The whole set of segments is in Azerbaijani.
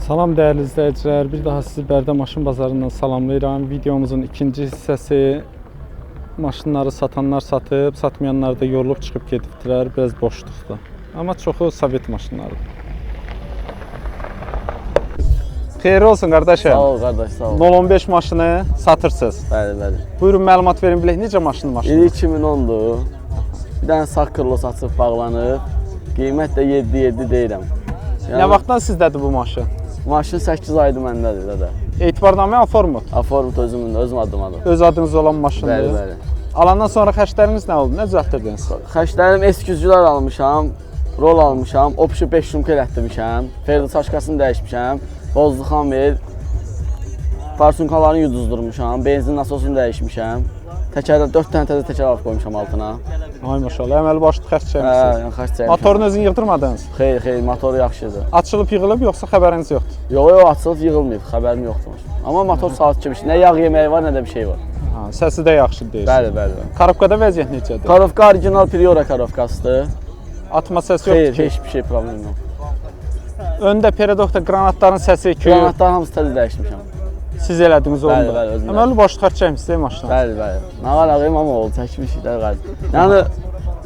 Salam dəyərli izləyicilər, bir daha sizi Bərdə Maşın Bazarından salamlayıram. Videomuzun ikinci hissəsi maşınları satanlar satıb, satmayanlar da yorulub çıxıb gedibdilər, biraz boşluqdur. Amma çoxu Sovet maşınlarıdır. Xeyirli olsun qardaşım. Sağ ol qardaş, sağ ol. 015 maşını satırsınız. Bəli, bəli. Buyurun məlumat verin bilək necə maşın maşını? İli 2010-dur. Bir dənə sağ krilo satıb bağlanıb. Qiymət də 7-7 deyirəm. Yəni, Nə vaxtdan sizdədir bu maşın? Maşın 8 aydır məndədir dədə. Etibarnamə aformut. Aformut özümün, özüm addımadır. Öz adınız olan maşındır. Bəli, bəli. Alandan sonra xərcləriniz nə oldu? Nə düzəltdirdiniz? Xərclərim eskizcülər almışam, rol almışam, opşu 5 sumka elətdirmişəm, Ferdi saşkasını dəyişmişəm, bozluxan ver, farsunkalarını yuduzdurmuşam, benzin nasosunu dəyişmişəm. Təkərdə 4 dənə təzə təkər alıb qoymuşam altına. Ay maşallah, əməli başlı xərc Hə, çəkmisiniz. yəni xərc çəkmişəm. Motorunu özün yığdırmadınız? Xeyr, xeyr, motoru yaxşıdır. Açılıb yığılıb yoxsa xəbəriniz yoxdur? Yox, yox, açılıb yığılmayıb, xəbərim yoxdur. Amma motor saat kimi, nə yağ yeməyi var, nə də bir şey var. Ha, səsi də yaxşı deyirsiz. Bəli, bəli. bəli. Korobkada vəziyyət necədir? Korovka orijinal Priora korovkasıdır. Atma səsi Xeyr, yoxdur ki. heç bir şey problem yox. Öndə peredokda qranatların səsi ki, Qranatların hamısı təzə dəyişmişəm. siz elədiniz onu Bəli, da. bəli, özüm Əməli başlı xərc çəkmisiniz maşına. Bəli, bəli. Nə var ağayım amma oldu, çəkmişik də qardaş. Yəni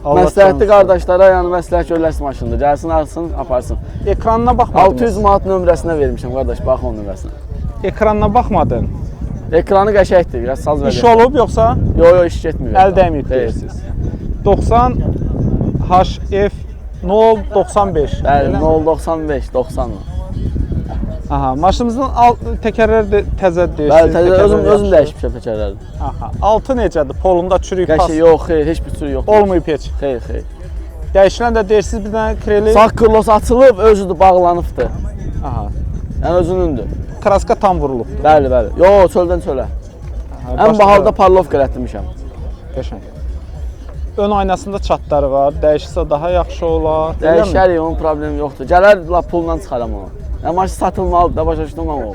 Allah məsləhətli canınızı qardaşlara, yəni məsləhət görüləsi maşındır. Gəlsin, alsın, aparsın. Ekranına baxmadınız. 600 manat nömrəsinə vermişəm qardaş, bax onun nömrəsinə. Ekranına baxmadın. Ekranı qəşəngdir, biraz saz İş vəziyyətdə. olub yoxsa Yox, yox, iş getmir. əl dəyməyib Xeyr. deyirsiniz. 90 HF 095. Bəli, Elə? 0.95, 90. Aha, maşınımızın alt təkərləri də təzə deyirsiniz. Bəli, təzə təkərlər özüm özüm yaxşı. dəyişmişəm təkərləri. Aha, altı necədir? Polunda çürük pas Qəşəng yox, xeyr, heç bir çürük yoxdur. olmayıb heç. Xeyr, xeyr. Dəyişilən də deyirsiniz bir dənə kreli. Sağ krlosu açılıb, özüdür, bağlanıbdır. Aha. Yəni özünündür. Kraska tam vurulubdur. Bəli, bəli. Yox, çöldən çölə. Aha, Ən başqa- bahalı da parlovka elətdirmişəm. Qəşəng. Ön aynasında çatları var. Dəyişsə daha yaxşı olar. Eləmi? Dəyişərik, onun problemi yoxdur. Gələr lap pulla çıxaram onu. Yəni maşın satılmalıdır da, başa düşdüm amma o.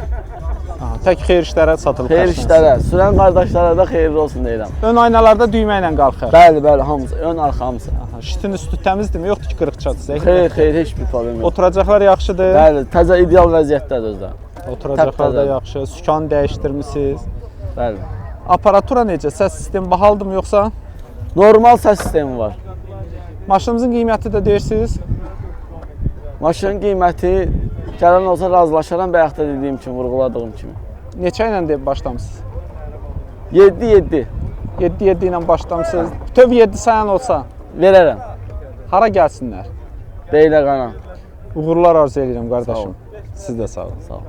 Aha, tək xeyir işlərə satılıb. Xeyir xərclənsin. işlərə, sürən qardaşlara da xeyirli olsun deyirəm. Ön aynalarda düymə ilə qalxır. Bəli, bəli, hamısı, ön arxa hamısı. Aha, şitin üstü təmizdirmi? Yoxdur ki, qırıq çatısı. Xeyr, xeyr, heç bir problem yox. Oturacaqlar yaxşıdır. Bəli, təzə ideal vəziyyətdədir özdə. Oturacaqlar da Təptəzədir. yaxşı. Sükan dəyişdirmisiniz. Bəli. Aparatura necə? Səs sistemi bahalıdırmı yoxsa? Normal səs sistemi var. Maşınımızın qiyməti də deyirsiniz. Maşının qiyməti gələn olsa razılaşaram, bayaq da dediyim kimi, vurğuladığım kimi. Neçə ilə deyib başlamısınız? 7-7 7-7 ilə başlamısınız. Bütöv 7 sayan olsa verərəm. hara gəlsinlər? Beylə qana. Uğurlar arzu edirəm qardaşım. Siz də sağ olun. Sağ ol.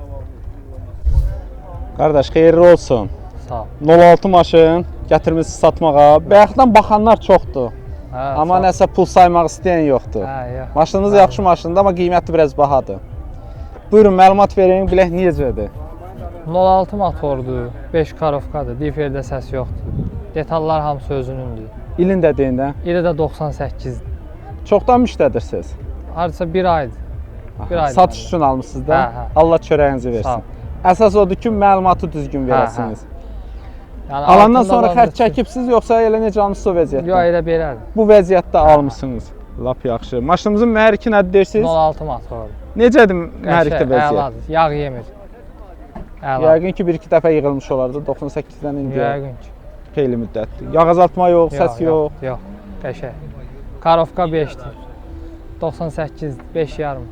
Qardaş, xeyirli olsun. Sağ ol. 06 maşın gətirmisiniz satmağa. Bayaqdan baxanlar çoxdur. Hə, Amma sağ ol. nəsə pul saymaq istəyən yoxdur. Hə, yox. Maşınınız yaxşı maşındır, amma qiyməti biraz bahadır. Buyurun, məlumat verin, bilək necədir. 06 motordur, 5 karovkadır, diferdə səs yoxdur. Detallar hamısı özünündür. İlin də deyin də. İli də 98-dir. Çoxdan müştədirsiniz. Hardasa bir aydır. Bir aydır. Satış məndə. üçün almısınız da. Hə, hə. Allah çörəyinizi Sağ versin. ol. Əsas odur ki, məlumatı düzgün Hə, verəsiniz. Yəni Alandan altında sonra da xərc çəkibsiz yoxsa elə necə almısınız o vəziyyətdə? Yox, elə belədir. Bu vəziyyətdə almısınız. Lap yaxşı. Maşınımızın mühərriki nədir deyirsiniz? 06 motordur. Necədir mühərrikdə Qəşəng, vəziyyət? Əladır. Yağ yemir. Əla. Yəqin ki, bir-iki dəfə yığılmış olardı. 98-dən indi Yəqin ki. xeyli müddətdir. Yağ azaltma yox, səs yox. Yox, qəşəng. Karovka 5-dir. 98, 5 yarım.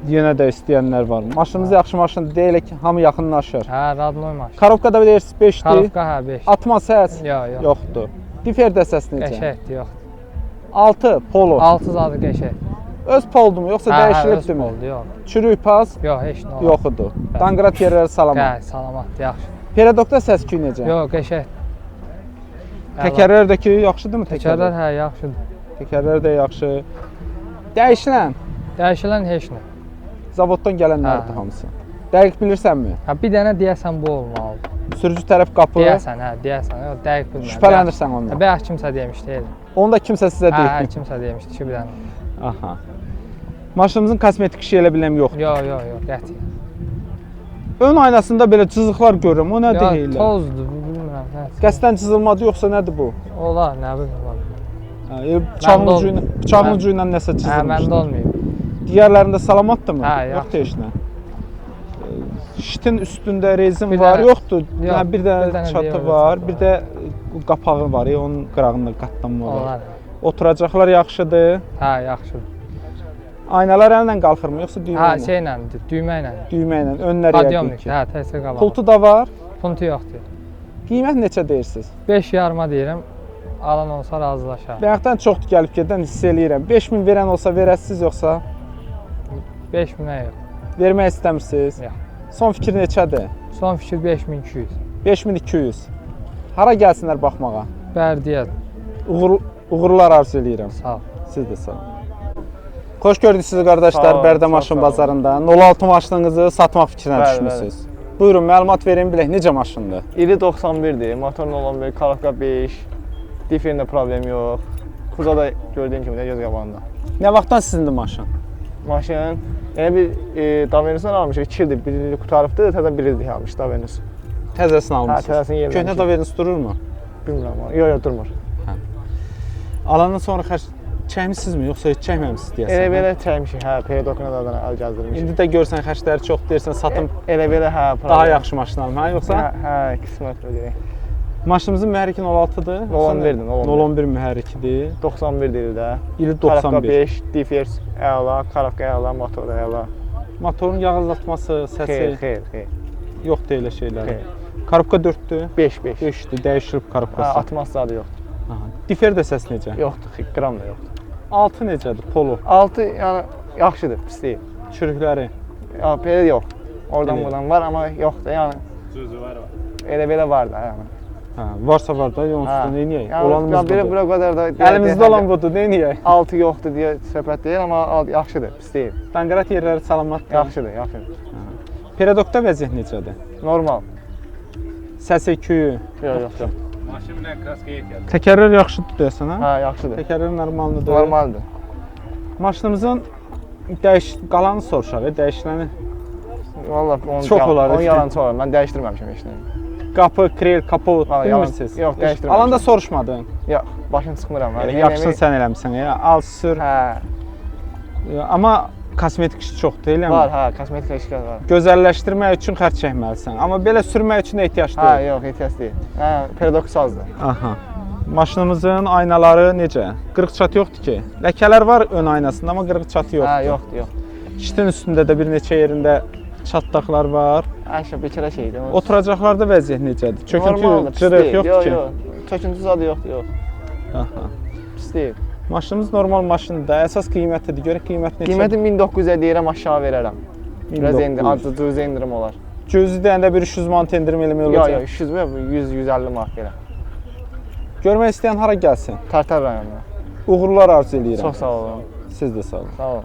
Yenə də istəyənlər var. Maşınımız yaxşı maşındır. Deyilik ki, hamı yaxınlaşır. Hə, radnoy maşın. Korobkada deyirsiniz 5-dir. Karovka hə 5. Atma səs Yox, yox. yoxdur. Diferdə səs necə? Qəşəngdir, yox. 6 polo. 6 zadı qəşəng. Öz poldumu yoxsa Hə, hə, öz dəyişilibdimi? poldur, yox. Çürük pas Yox, heç nə olmaz. yox idi. Danqrat yerləri salamat. Hə, salamatdır, yaxşı. Peredokda səs küy necə? Yox, qəşəng. Əla. Təkərlər də ki, yaxşıdırmı Təkərlər təkərlər? hə, yaxşıdır. Təkərlər də yaxşı. Dəyişilən Dəyişilən heç nə. zavoddan gələnlərdir Hə. hamısı. Dəqiq bilirsənmi? Hə, bir dənə deyəsən bu olmalıdır. Sürücü tərəf qapı. Deyəsən, hə, deyəsən. Yox, dəqiq bilmirəm. Şübhələnirsən Hə, ondan. bayaq kimsə demişdi elə. Onu da kimsə sizə Hə, hə, deyib. kimsə demişdi ki, bir dənə. Aha. Maşınımızın kosmetik işi elə biləm yoxdur. Yox, yox, yox, qətiyyən. Ön aynasında belə cızıqlar görürəm. O nədir Yox, elə? tozdur, bu bilmirəm nə. Qəsdən cızılmadı yoxsa nədir bu? Olar, nə bilim. Olar. Hə, elə bıçağın Məndə ucu ilə, olmayıb. bıçağın Mən- ucu ilə nəsə Hə, cızılmışdı. məndə olmayıb. Digərlərində salamatdırmı? Hə, Yoxdur heç nə. Şitin üstündə rezin Bir var, dənə- yoxdur. Yox, Hə, bir dənə bir dənə çatı deyil, var, çatı bir də qapağı var, onun qırağında qatlanma var. Onlar. Oturacaqlar yaxşıdır. Hə, yaxşıdır. Aynalar əllə qalxırmı yoxsa düymə Hə, ilə? şeylə, düymə ilə. Düymə ilə, önlər yəqin Podiyomnik, ki. hə, təkcə qabaq. Pultu da var. Puntu yoxdur. Qiymət neçə deyirsiniz? 5 yarıma deyirəm. Alan olsa razılaşar. Bayaqdan çoxdur gəlib gedən hiss eləyirəm. 5000 verən olsa verəsiniz yoxsa 5000-ə yox. vermək istəmirsiniz? Yox. Son fikir neçədir? Son fikir 5200. 5200. Hara gəlsinlər baxmağa? Bərdiyə. Uğurlar arzu eləyirəm. Sağ ol. Siz də sağ olun. Xoş gördük sizi qardaşlar Sağ olun, Bərdə çox maşın sağ olun. bazarında. 06 maşınınızı satmaq fikrinə Bəli, düşmüsünüz. Buyurun, məlumat verin bilək necə maşındır? İli 91-dir, motor 0.11, karavka 5, diferində problem yox. Kuza da gördüyün kimi də göz qabağında. Nə vaxtdan sizindir maşın? Maşın elə bir Davenus'dan almışıq, 2 ildir, bir il qurtarıbdı, təzə bir ildir almış Davenus. Təzəsini almısınız. Hə, təzəsini yeniləmişik. Köhnə Davenus dururmu? Bilmirəm, yox, yox, durmur. Alandan sonra xərc çəkmisinizmi yoxsa heç çəkməmisiniz deyəsən? Elə hə? belə çəkmişik, hə, Peridokuna da əl gəzdirmişik. İndi də görsən xərcləri çox deyirsən, satım Elə belə, hə, problem. daha yaxşı maşın alım, hə, yoxsa? Hə, hə, qismət öyle deyək. Maşınımızın mühərriki 06-dır. 0.11-dir, 0.11. 0.11 mühərrikidir. 91 deyil də. İli Karavka 91. 5, difer əla, karavka əla, motor əla. Motorun yağ azaltması, səsi Xeyr, xeyr, xeyr. yoxdur elə şeyləri. Xeyr. Karavka 4-dür. 5, 5. 5-dir, dəyişilib Hə, karavkası. atmaz zadı yoxdur. Aha. Difer də səs necə? Yoxdur, qram da yoxdur. 6 necədir? Polo. 6 yəni yaxşıdır, pis deyil. Çürükləri. Ya belə yox. Oradan Elə. buradan var, amma yoxdur. Yəni cüzü var. Elə belə var da yəni. Hə, varsa var da, onsuz da Hə. neyniyək? Yəni, Olanımız ya belə budur. bura qədər də Əlimizdə olan budur, neyniyək? 6 yoxdur deyə söhbət deyil, amma yaxşıdır, pis deyil. Danqarat yerləri salamatdır. Yaxşıdır, yaxşıdır. Peredokda vəziyyət necədir? Normal. Səsi, küyü. Yox, yox, yox. Təkərlər yaxşıdır deyəsən, hə? Hə, yaxşıdır. Təkərlər normaldır. Normaldır. Maşınımızın qalanı soruşaq, dəyişiləni. Vallahi onu Çox olar. Onu yalançı olar. Mən dəyişdirməmişəm heç nə. Qapı, krel, kapot, Vallahi yalan- bilmirsiniz. Yox, dəyişdirməmişəm. Alanda soruşmadın. Yox, başım çıxmıram. Elə yaxşısını sən eləmisən, ya. Al, sür. Hə, Amma kosmetik işi çoxdur, eləmi? var, hə, kosmetika işləri var. Gözəlləşdirmək üçün xərc çəkməlisən. Amma belə sürmək üçün ehtiyac Hə, deyil. yox, ehtiyac deyil. Hə, peredoks azdır. Aha. Maşınımızın aynaları necə? Qırıq çatı yoxdur ki. Ləkələr var ön aynasında, amma qırıq çatı yoxdur. Hə, yoxdur, yox. Şitin üstündə də bir neçə yerində çatlaqlar var. Ayşə bekara şeydir. Oturacaqlarda vəziyyət necədir? Çöküntü, Normaldır, pis cırıq deyil. yoxdur Yox, ki. yox. Çöküntü zadı yoxdur, yox. Aha. Pis deyil. Maşınımız normal maşındır da. Əsas qiymətidir. Görək qiymət neçədir? Qiyməti 1900-ə deyirəm, aşağı verərəm. Biraz endir, 1900. azca cüzi endirim olar. Cüzi deyəndə bir 300 manat endirim eləmək Yox, olacaq. yox, 300 mü, 100-150 manat verəm. Görmək istəyən hara gəlsin? Tərtər rayonuna. Uğurlar arzu eləyirəm. Çox sağ olun. Siz də sağ olun. Sağ olun.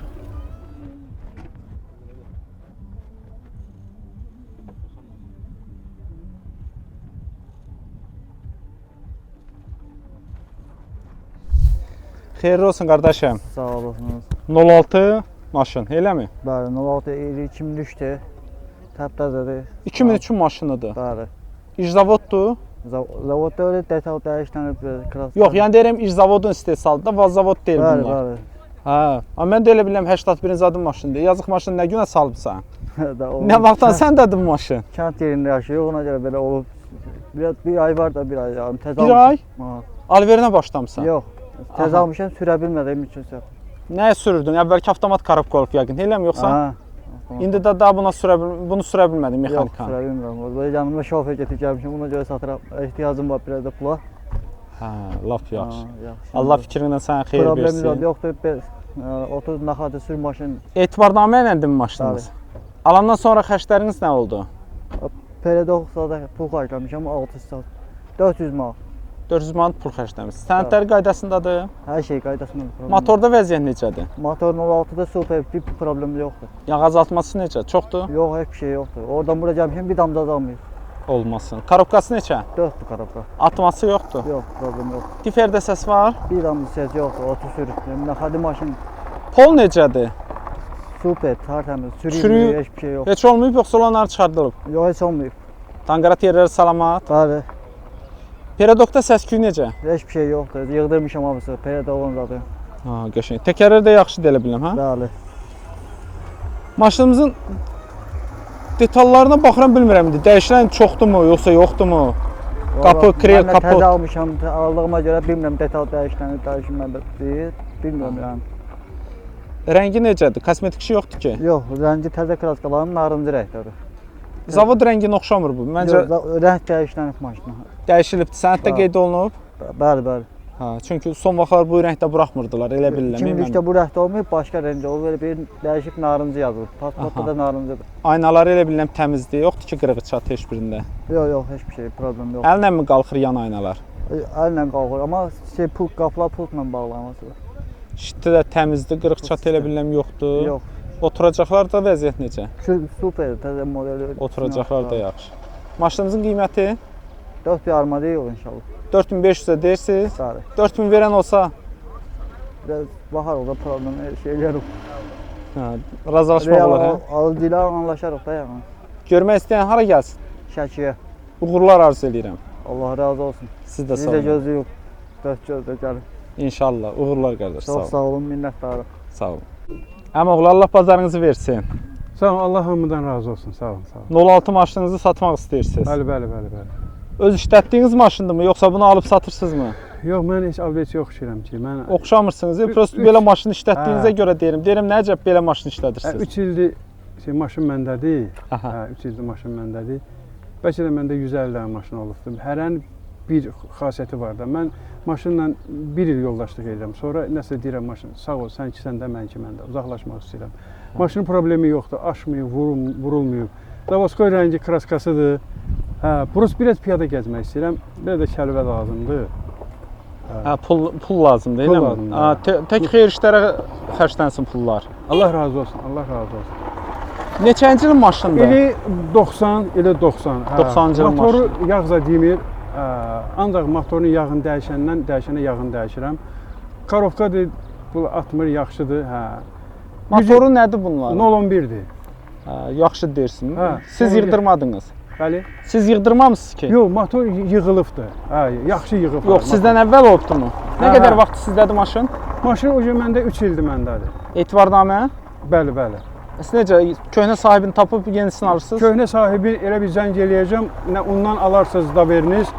Xeyirli olsun qardaşım. Sağ olasınız. 06 maşın, eləmi? Bəli, 06 ili 2003-dür. Təptəzədir. 2003-ün maşınıdır. Bəli. İczavoddur. Zavodda öyle detal dəyişlənib. Kraska. Yox, yəni deyirəm İczavodun istehsalıdır da, Vazavod deyil Bəli, bunlar. bəli. Hə. Amma mən də elə bilirəm 81-ci adım maşındır. Yazıq maşın nə günə salıbsan? Da, o Nə vaxtdan səndədir bu maşın? Kənd yerində yaşayır, ona görə belə olub. Bir ay var da, bir ay. Yəni, təzə Bir ay? Ha. Alverinə başlamısan? Yox. Təzə almışam, sürə bilmədiyim üçün sür. Nəyə sürürdün? Əvvəlki avtomat karabka olub yəqin, eləmi yoxsa? Ha. İndi də daha buna bunu sürə bilmədin Yox, mexanikanı. sürə bilmirəm. Orada yanımda şofer getirib gəlmişəm, ona görə satıram. Ehtiyacım var biraz da pula. Hə, lap yaxşı. Ha, yaxşı. Allah fikrindən sənə xeyir Problemi versin. yoxdur. 30 naxadı sür maşın. Etibarnamə iləndir maşınınız? Alandan sonra xərcləriniz nə oldu? Peredoxda pul xərcləmişəm 600 saat. 400 manat. 400 manat pul xərcləmisiniz. Sənədləri qaydasındadır. Hər şey qaydasındadır. Problem Motorda vəziyyət necədir? yox. Motor 06-da super bir problem yoxdur. Yağ azaltması necə? Çoxdur? Yox, heç bir şey yoxdur. Oradan bura gəlmişəm, bir damla da almayıb. Olmasın. Karobkası neçə? 4-dür karobka. Atması yoxdur. Yox, problem yoxdur. Diferdə səs var. Bir damla səs yoxdur, otur sürür. Naxadı maşın Pol necədir? super, tərtəmiz, Çürüyü- sürüyür, heç bir şey yox. Heç olmayıb yoxsa olanları çıxardılıb? Yox, heç olmayıb. Tanqarat yerləri salamat. Bəli, Peredokda səs-küy necə? heç bir şey yoxdur. Yığdırmışam hamısı, peredoğun zadı. Ha, qəşəng. Təkərlər də yaxşıdır elə bilirəm, hə? Bəli. Maşınımızın Detallarına baxıram bilmirəm indi. Dəyişilən çoxdurmu, yoxsa yoxdurmu? Qapı, krel, Mən də kapot. Təzə almışam, aldığıma görə bilmirəm detal dəyişiləni, dəyişilmədi. Bilmirəm yəni. Rəngi necədir? Kosmetik işi yoxdur ki. Yox, rəngi təzə kraskalarım narıncı rəngdədir. Zavod rənginə oxşamır bu. Məncə Yox, rəng dəyişilənib maşına. dəyişilibdir. Sənəddə Hə. qeyd olunub. Bəli, bəli. Hə, çünki son vaxtlar bu rəngdə buraxmırdılar, elə bilirəm. 2003-də bu rəngdə olmayıb, başqa rəngdə olub. Elə bir dəyişib narıncı yazılıb. Pasportda da narıncıdır. Aynaları elə bilirəm təmizdir. Yoxdur ki, qırığı çatı heç birində. Yox, yox, heç bir şey, problem yox. Əllə mi qalxır yan aynalar? Əllə qalxır, amma şey pult, qapılar pultla bağlanması var. Şiti də təmizdir, qırıq çatı elə bilirəm yoxdur. Yox. Oturacaqlar da vəziyyət necə? Super, təzə modeli. Oturacaqlar da yaxşı. Maşınımızın qiyməti 4 yarıma deyil inşallah. 4500-ə deyirsiniz. Bəli. 4000 verən olsa, Biraz baxar o da problem şeylər yox. hə, razılaşmaq olar, hə? Alıcıyla anlaşarıq da yəni. Görmək istəyən hara gəlsin? Şəkiyə. Uğurlar arzu eləyirəm. Allah razı olsun. Siz də Biz sağ də olun. gözləyirik. Dörd gözlə gəlin. İnşallah. Uğurlar qardaş. Sağ Çox olun. sağ olun, minnətdarıq. Sağ olun. Əmoğlu, Allah bazarınızı versin. Sağ olun, Allah hamıdan razı olsun. Sağ olun, sağ olun. 06 maşınınızı satmaq istəyirsiniz. Bəli, bəli, bəli, bəli. Öz işlətdiyiniz maşındırmı, yoxsa bunu alıb satırsınızmı? Yox, mən heç alverçiyə oxşayıram ki. Mən Oxşamırsınız. Prosta belə maşın işlətdiyinizə Hə. görə deyirəm. Deyirəm nə əcəb belə maşın işlədirsiniz. 3 ildir şey, maşın məndədir. Aha. Hə, 3 ildir maşın məndədir. Bəlkə də məndə 150 dənə maşın olubdur. Hərənin bir xasiyyəti var da. Mən maşınla bir il yoldaşlıq edirəm. Sonra nəsə deyirəm maşın, sağ ol, sən ki səndə, mən ki məndə. Uzaqlaşmaq istəyirəm. Maşının problemi yoxdur. Aşmayıb, vurulmayıb. Zavoskoy rəngi kraskasıdır. Hə, burası biraz piyada gəzmək istəyirəm. Bir də kəlbə lazımdır. Hə, pul lazımdır, Pul eləmi? lazımdır, Ha, tək xeyir işlərə xərclənsin pullar. Allah razı olsun, Allah razı olsun. Neçənci ilin maşındır? İli 90, ili 90. Hə. 90-cı ilin Motoru yağ demir. Ancaq motorun yağını dəyişəndən dəyişənə yağını dəyişirəm. Karovkadır, bu atmır, yaxşıdır. Hə. Motoru nədir bunların? 0.11-dir. Hə, yaxşı deyirsin. Hə, Siz yığdırmadınız. Bəli. Siz yığdırmamısınız ki? Yox, motor yığılıbdır. Hə, yaxşı yığıb. Yox, sizdən əvvəl olubdumu? Nə Hə, qədər hə. vaxt sizdədir maşın? Maşın o gün məndə 3 ildir məndədir. Etibarnamə? Bəli, bəli. Siz necə köhnə sahibini tapıb yenisini alırsınız? Köhnə sahibi elə bir zəng eləyəcəm, nə ondan alarsınız daveriniz,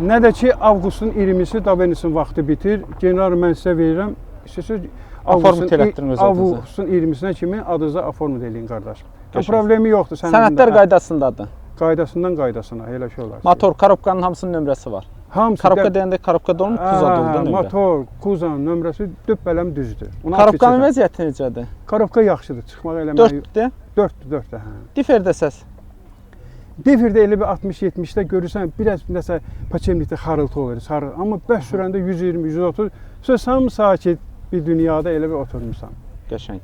nə də ki avqustun 20-si daverinisin vaxtı bitir. General mən sizə verirəm. İstəsəz Aformut elətdirin öz adınıza. Avqustun 20-sinə kimi adınıza aformut eləyin qardaş. Qəşəng. Problemi yoxdur sənədində. Sənədlər qaydasındadır. Qaydasından qaydasına elə şey olar. Motor, korobkanın hamısının nömrəsi var. Hamısı Korobka deyəndə korobka da olmur, kuza da oldu nömrə. Motor, kuzan nömrəsi düppələm düzdür. Ona Korobkanın vəziyyəti necədir? Korobka yaxşıdır, çıxmaq eləmək. 4-dür. 4-dür, 4-dür, hə. Diferdə səs. Devirdə elə bir 60-70-də görürsən biraz nəsə paçemlikdə xarıltı olur, sarı. Amma bəs sürəndə 120, 130, söz tam sakit bir dünyada elə bir oturmusan. Qəşəng.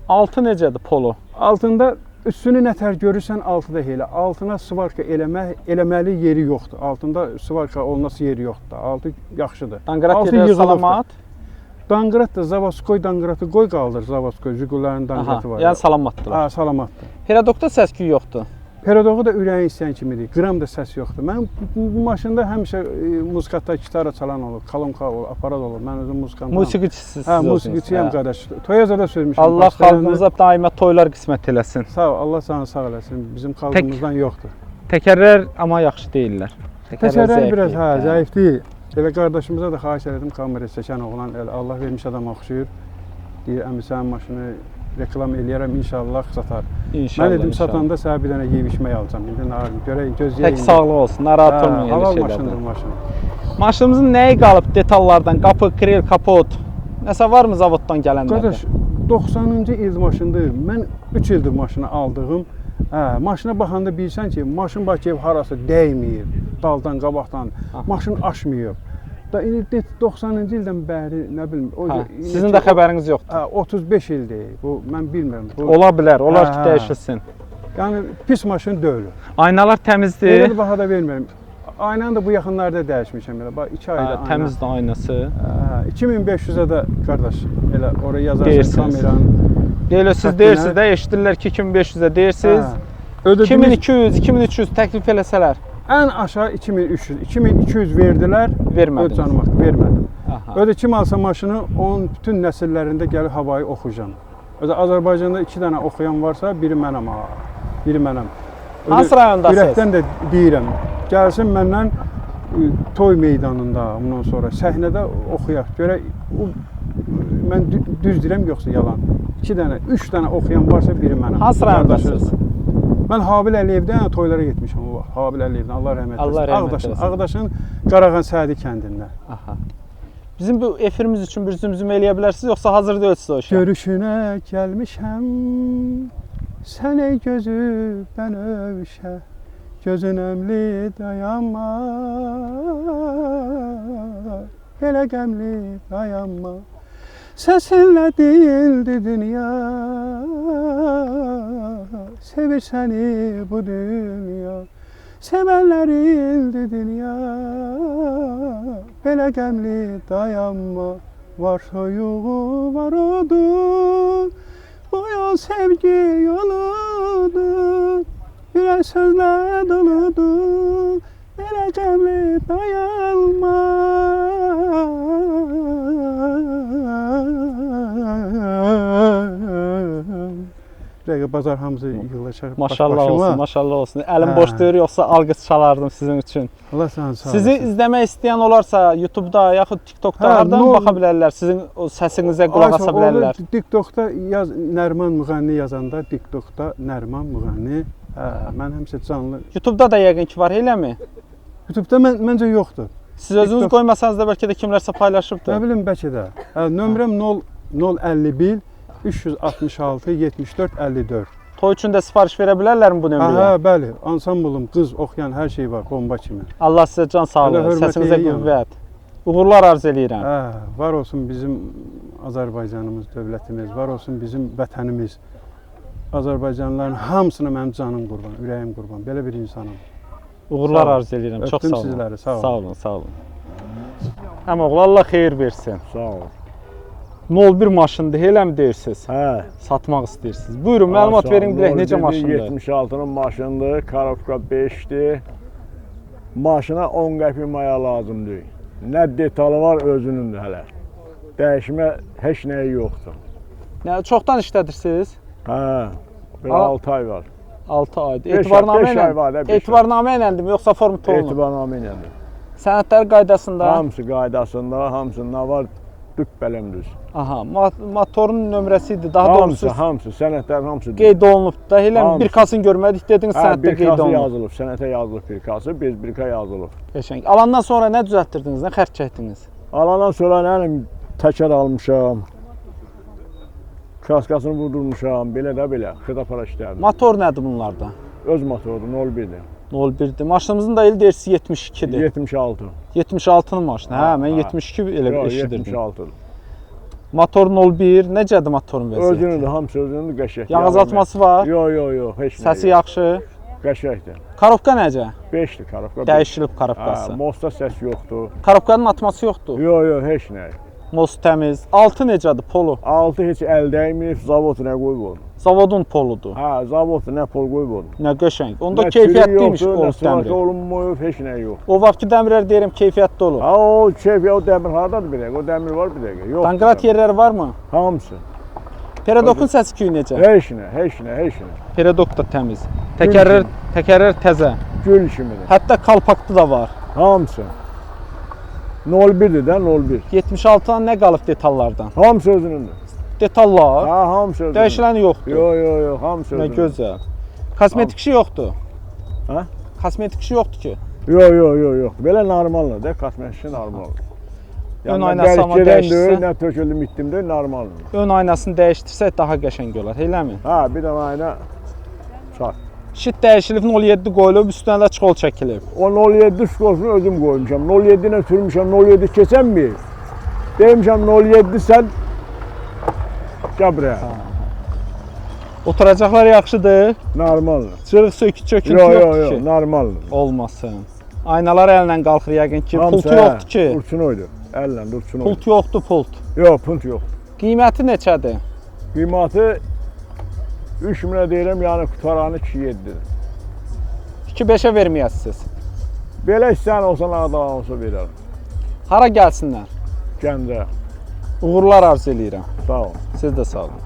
Altı necədir polo? Altında üstünü nətər görürsən, altı da elə. Altına svarka eləməli yeri yoxdur. Altında svarka olması yeri yoxdur. Altı yaxşıdır. Danqarat Altı yerləri yığılıbdır. salamat. Danqarat da Zavoskoy danqaratı qoy qaldır. Zavoskoy Jigulərin danqaratı Aha, var. yəni salamatdırlar. Ha, salamatdır. Peradokda səs-küy yoxdur. Perodoğu da ürəyin istəyən kimidir. Qram da səs yoxdur. Mən bu maşında həmişə muzikatda gitara çalan olur, kolonka olur, aparat olur. Mən özüm muzikantam. Musiqiçisiniz Hə, siz musiqiçiyəm özünüz. Hə. qardaş. Toya zada sürmüşəm. Allah Pastoyanı. xalqımıza daima toylar qismət eləsin. Sağ ol, Allah səni sağ eləsin. Bizim xalqımızdan yoxdur. Təkərlər amma yaxşı deyillər. Təkərlər zəif biraz deyil. hə, zəif deyil. Elə qardaşımıza da xahiş elədim, kamera çəkən oğlan elə Allah vermiş adama oxşuyur. Deyir, əmi sənin maşını reklam eləyərəm, inşallah satar. İnşallah. Mən dedim, inşallah. satanda sənə bir dənə yeyib içmək alacam. İndi narahat görək, gözləyək. Tək sağlıq olsun, narahat olmayın elə Halal şeylərdən. maşındır maşın. Maşınımızın nəyi qalıb detallardan? Qapı, krel, kapot. Nəsə varmı zavoddan gələnlərdə? Qardaş, 90-cı il maşındır. Mən 3 ildir maşını aldığım. Hə, maşına baxanda bilirsən ki, maşın bax ki, harası dəyməyib, daldan, qabaqdan. Aha. Maşın aşmayıb. Da indi 90-cı ildən bəri nə bilim, o Hə, sizin də xəbəriniz yoxdur. Hə, 35 ildir. Bu mən bilmirəm. Bu, Ola bilər, olar ki, Hə, hə. dəyişilsin. Yəni pis maşın deyil. Aynalar təmizdir. Elə də baha da vermirəm. Aynanı da bu yaxınlarda dəyişmişəm elə. Bax 2 ayda Hə, ayna. təmizdir aynası. Hə, 2500-ə də qardaş elə ora yazarsan Deyirsiniz. kameranın. Deyirlər siz Xəttinə- deyirsiniz də, eşidirlər ki 2500-ə deyirsiniz. Hə. Ödədiyimiz 2200, 2300 təklif eləsələr ən aşağı 2300, 2200 verdilər. vermədiniz. Öz canım haqqı vermədim. Aha. Ödə kim alsa maşını, onun bütün nəsillərində gəlib havayı oxuyacam. Özə Azərbaycanda 2 dənə oxuyan varsa, biri mənəm ha. biri mənəm. Hansı rayondasınız? Ürəkdən də deyirəm. Gəlsin məndən toy meydanında, ondan sonra səhnədə oxuyaq. Görək o mən düz deyirəm yoxsa yalan. 2 dənə, 3 dənə oxuyan varsa biri mənəm. Hansı rayondasınız? Mən Habil Əliyevdən toylara getmişəm o vaxt. Habil Əliyevdən, Allah rəhmət Allah eləsin. rəhmət eləsin. Ağdaşın Qarağan Sədi kəndində. Aha. Bizim bu efirimiz üçün bir zümzümə eləyə bilərsiniz, yoxsa hazır deyilsiniz o işə? Görüşünə gəlmişəm, sən ey gözü bənövşə, gözün əmli dayanma, belə qəmli dayanma. Səsinlə deyildi dünya, sevir səni bu dünya. Sevənlər ildi dünya, belə qəmli dayanma. Var soyuğu, var odu, bu yol sevgi yoludur. Ürək sözlə doludur, belə qəmli dayanma. Bir dəqiqə bazar hamısı yığılacaq. Maşallah başıma. olsun, maşallah olsun. Əlim Hə. boş deyil, yoxsa alqış çalardım sizin üçün. Allah sənə sağ Sizi olsun. izləmək istəyən olarsa YouTube-da yaxud TikTok-da Hə, hardan baxa bilərlər? Sizin o səsinizə qulaq asa bilərlər. Orada TikTokda yaz Nərman Müğənni yazanda TikTokda Nərman Müğənni. Hə, mən həmişə canlı. YouTube-da da yəqin ki var, eləmi? YouTube-da məncə yoxdur. Siz özünüz TikTok- qoymasanız da bəlkə də kimlərsə paylaşıbdır. Nə bilim bəlkə də. Hə, nömrəm 0 051 366 74 54. Toy üçün də sifariş verə bilərlərmi bu Hə, nömrəyə? hə, bəli. Ansamblım, qız oxuyan hər şey var, bomba kimi. Allah sizə can sağlığı, Hələ hörmət səsinizə eləyirəm. qüvvət. Uğurlar arzu eləyirəm. Hə, var olsun bizim Azərbaycanımız, dövlətimiz, var olsun bizim vətənimiz. Azərbaycanlıların hamısına mənim canım qurban, ürəyim qurban. Belə bir insanam. Uğurlar Sağ olun. arzu eləyirəm. Çox Öpdüm sağ olun. sizləri, sağ olun. Sağ olun, sağ olun. Əmoğlu, Allah xeyir versin. Sağ ol. 01 maşındır, eləmi deyirsiniz? Hə. Satmaq istəyirsiniz. Buyurun, məlumat verin bilək necə maşındır. 76-nın maşındır, Karovka 5-dir. Maşına 10 qəpik maya lazım deyil. Nə detalı var özünündür hələ. Dəyişmə heç nəyi yoxdur. Nə, çoxdan işlədirsiniz? Hə. Bir 6 ay var. 6 aydır. Etibarnamə Etibarnamə ilə. Var, ilə. Etibarnamə iləndim yoxsa form tolunu? Etibarnamə ilədir. Sənədlər qaydasında. Hamısı qaydasında, hamısı nə var düppələm düz. Aha, motorun nömrəsi idi. Daha hamısı, doğrusu hamısı, sənədlərin hamısı düz. Qeyd olunub da. Elə Hamısı. bir kasını görmədik dediniz, Hə, sənəddə bir qeyd kası olunub. yazılıb, sənətə yazılıb bir kası, bir birka yazılıb. Qəşəng. Alandan sonra nə düzəltdirdiniz, nə xərc çəkdiniz? Alandan sonra nə bilim təkər almışam. Kaskasını vurdurmuşam, belə də belə. Xırda-para işlərdir. Motor nədir bunlarda? Öz motorudur, 01-dir. 01-dir. Maşınımızın da il deyirsiz 72-dir. 76. 76-nın maşını. Hə, mən Hə. 72 elə Yox, eşidirdim. 76-dır. Motor 01, necədir motorun vəziyyəti? Özünüdür, hamısı özünüdür, qəşəng. Yağ azaltması var? Yox, yox, yox, heç nə. Səsi yaxşı. Qəşəngdir. Karovka necə? 5-dir karovka. Dəyişilib karovkası. Hə, mostda səs yoxdur. Karovkanın atması yoxdur. Yox, yox, heç nə. Most təmiz. Altı necədir polu? Altı heç əl dəyməyib, zavod nə qoyub onu. Zavodun poludur. Hə, zavod nə pol qoyub onu. Nə qəşəng. Onda Nə çürüyü keyfiyyətliymiş yoxdur, o nə svarka dəmir. olunmuyub, heç nə yox. O vaxtki dəmirlər deyirəm keyfiyyətli olur. Ha o keyfiyyət, o dəmir hardadır bir dəqiqə? O dəmir var bir dəqiqə. Yox. Danqrat yerləri varmı? Hamısı. Peredokun səsi küyü necə? Heç nə, heç nə, heç nə. Peredok da təmiz. Təkərlər, təkərlər təzə. Gül kimidir. Hətta kalpaklı da var. Hamısı. 01-dir də, 01. 76-dan nə qalıb detallardan? Hamısı özünündür. Detallar. Ha, hamısı özünündür. Dəyişilən yoxdur. Yox, yox, yox, hamısı Nə özünündür. gözəl. Kosmetik işi yoxdur. Hə? Kosmetik işi yoxdur ki. Yox, yox, yox, yox. Belə normaldır da, kosmetik işi normaldır. Ön nə aynası amma dərk gedən dəyişsə- deyil, nə töküldüm, itdim deyil, normaldır. Ön aynasını dəyişdirsək daha qəşəng olar, eləmi? Hə, bir dənə ayna çat. Şit dəyişilib 07 qoyulub, üstünə də çxol çəkilib. O 07 skorunu özüm qoymuşam. 07 ilə sürmüşəm, 07 keçənmir. Demişəm 07 sən gəl buraya. Oturacaqlar yaxşıdır. Normaldır. Cırıq sökü çöküntü Yox, yox, yoxdur yox, ki. normaldır. Olmasın. Aynalar əllə qalxır yəqin ki. Pultu yoxdur ki. Urçunoydu. Əllə urçunoydu. Pult yoxdur, pult. Yox, pult yox. Qiyməti neçədir? Qiyməti 3 minə deyirəm, yəni qutaranı 2.7-dir. 2.5-ə verməyəsiniz. Belə istəyən olsa, Ağdalan olsa verərəm. Hara gəlsinlər? Gəncə. Uğurlar arzu eləyirəm. Sağ ol. Siz də sağ olun.